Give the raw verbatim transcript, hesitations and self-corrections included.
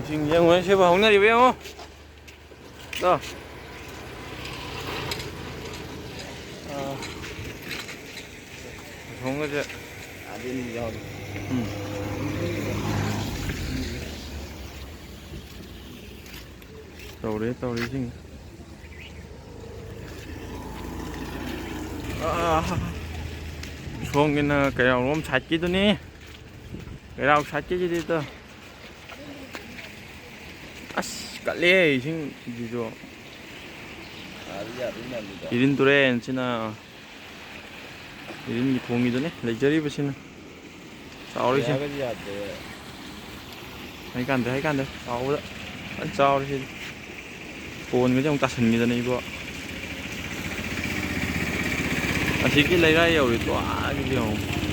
ꯏꯁꯤꯡ ꯌꯦꯡꯉꯨꯅꯦ, ꯁꯤꯕꯨ ꯍꯧꯅꯔꯤꯕ ꯌꯦꯡꯉꯣ꯫ ꯇꯣ꯫ ꯑꯥ꯫ ꯑꯁꯣꯝꯒꯁꯦ꯫ ꯎꯝ꯫ ꯇꯧꯔꯦ, ꯇꯧꯔꯦ ꯏꯁꯤꯡ꯫ ꯑꯥ꯫ ꯁꯣꯝꯒꯤꯅ ꯀꯩꯔꯥꯎꯔꯣꯝ ꯁꯥꯏꯠꯀꯤꯗꯨꯅꯤ꯫ ꯀꯩꯔꯥꯎ ꯁꯥꯏꯠꯀꯤꯁꯤꯗꯤ ꯇꯣ꯫ ꯑꯁ, ꯀꯠꯂꯦ ꯏꯁꯤꯡꯁꯤꯁꯨ꯫ ꯌꯥꯗꯤ ꯌꯥꯗꯣꯏ ꯃꯥꯟꯗꯦꯗ꯫ ꯏꯔꯤꯜ ꯇꯨꯔꯦꯜꯁꯤꯅ, ꯏꯔꯤꯜꯒꯤ ꯈꯣꯡꯒꯤꯗꯨꯅꯤ ꯂꯩꯖꯔꯤꯕꯁꯤꯅ ꯆꯥꯎꯔꯤꯁꯦ꯫ ꯌꯥꯒꯗꯤ ꯌꯥꯗꯦ꯫ ꯍꯩꯀꯥꯟꯗꯦ, ꯍꯩꯀꯥꯟꯗꯦ, ꯆꯥꯎꯕꯗ ꯐꯖꯅ ꯆꯥꯎꯔꯦ ꯁꯤꯗꯤ꯫ ꯄꯣꯟꯒꯁꯦ ꯑꯃꯨꯛ ꯇꯥꯁꯟꯈꯤꯗꯅ ꯏꯕꯣ꯫ ꯑꯁꯤꯒꯤ ꯂꯩꯔꯥꯏ ꯌꯧꯔꯤꯗꯣ ꯑꯥꯒꯤꯗꯤ ꯌꯦꯡꯉꯣ꯫